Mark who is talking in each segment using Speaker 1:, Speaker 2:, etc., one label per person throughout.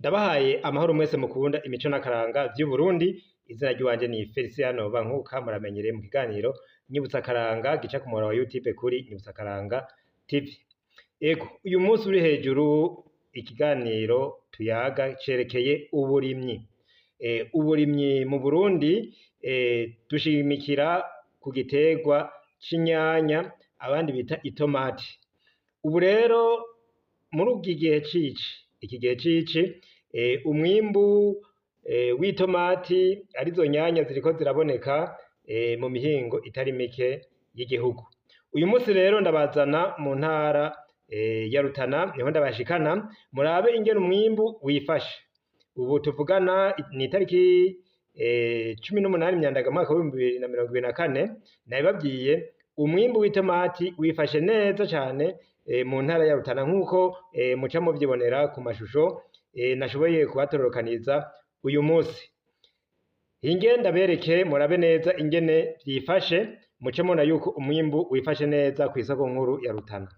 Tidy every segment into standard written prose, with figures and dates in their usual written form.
Speaker 1: Ndabahaye amahoro mwese mukunda imico n'akaranga vy'Uburundi. Izina ry'iwanje ni Feliciano Bankuka, muramenyereye mu kiganiro Nyibutsa Akaranga gica ku muhora wa YouTube kuri Nyibutsa Akaranga TV. Ego, uyu munsi uri hejuru ikiganiro tuyaga cerekeye uburimyi. Uburimyi mu Burundi dushimikira ku giterwa c'inyanya abandi bita itomati. Ubu rero muri iki gihe cici, iki gihe cici umwimbu w'itomati arizo nyanya ziriko ziraboneka mu mihingo itari mike y'igihugu. Uyu munsi rero ndabazana mu ntara ya Rutana, niho ndabashikana murabe ingene umwimbu wifashe. Ubu tuvugana ni itariki 18 Myandagaro umwaka w'2024, nabibabwiye umwimbu w'itomati wifashe neza cane mu ntara ya Rutana nk'uko muca muvyibonera ku mashusho nashoboye kubatororokaniza uyu munsi. Hinge ndabereke murabe neza ingene vyifashe, muce mubona yuko umwimbu wifashe neza kw'isoko nkuru ya Rutana.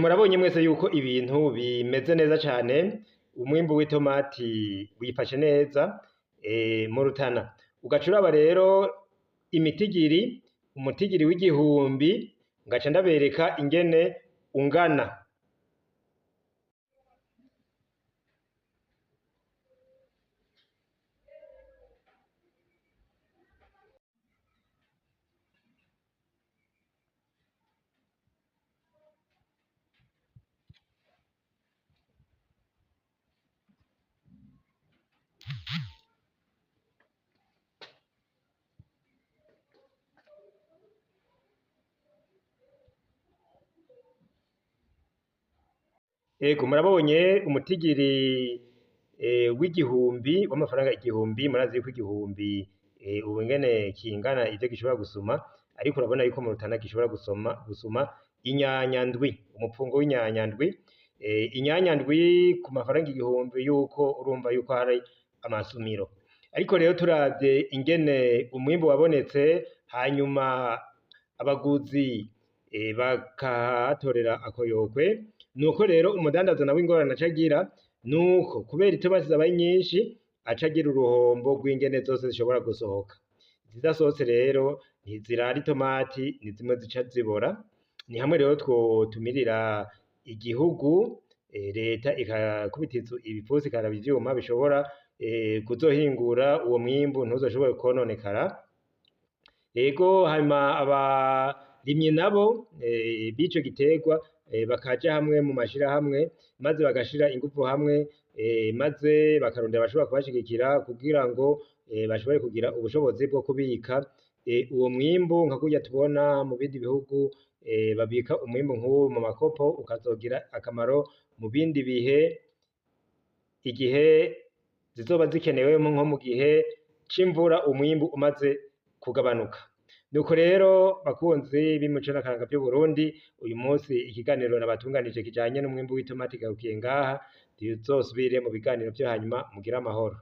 Speaker 1: Murabonye mwese yuko ibintu bimeze neza cane, umwimbu w'itomati wifashe neza mu Rutana. Ugaca uraba rero imitigiri, umutigiri w'igihumbi, ngaca ndabereka ingene ungana. Ego, murabonye umutigiri w'igihumbi w'amafaranga igihumbi, murazi yuko igihumbi ubu ingene kingana ivyo gishobora gusuma, ariko urabona yuko mu Rutana gishobora gusuma inyanya ndwi, umupfungo w'inyanya ndwi, inyanya ndwi ku mafaranga igihumbi, yuko urumva yuko hari amasumiro. Ariko rero turavye ingene umwimbu wabonetse, hanyuma abaguzi bakahatorera akoyokwe, nuko rero umudandaza nawe ingorane aca agira nuko kubera itomati zabaye nyinshi aca agira uruhombo rw'ingene zose zishobora gusohoka. Izidasohotse rero ntizirara itomati, ni zimwe zica zibora. Ni hamwe rero twotumirira igihugu, leta ikakubita ibipfunsi ikaraba ivyuma bishobora kuzohingura uwo mwimbu ntuzoshobore kwononekara. Ego, hanyuma abarimyi nabo b'ico giterwa bakaja hamwe mu mashirahamwe, maze bagashira inguvu hamwe, maze bakarondera abashobora kubashigikira kugira ngo bashobore kugira ubushobozi bwo kubika uwo mwimbu, nka kurya tubona mu bindi bihugu babika umwimbu nk'uwo mu makopo ukazogira akamaro mu bindi bihe, igihe zizoba zikenewe nko mu gihe c'imvura umwimbu umaze kugabanuka. Nuko rero bakunzi b'imico n'akaranga vy'Uburundi, uyu munsi ikiganiro nabatunganije kijanye n'umwimbu w'itomati kigarukiye ngaha, tuzosubire mu biganiro vyo hanyuma, mugire amahoro.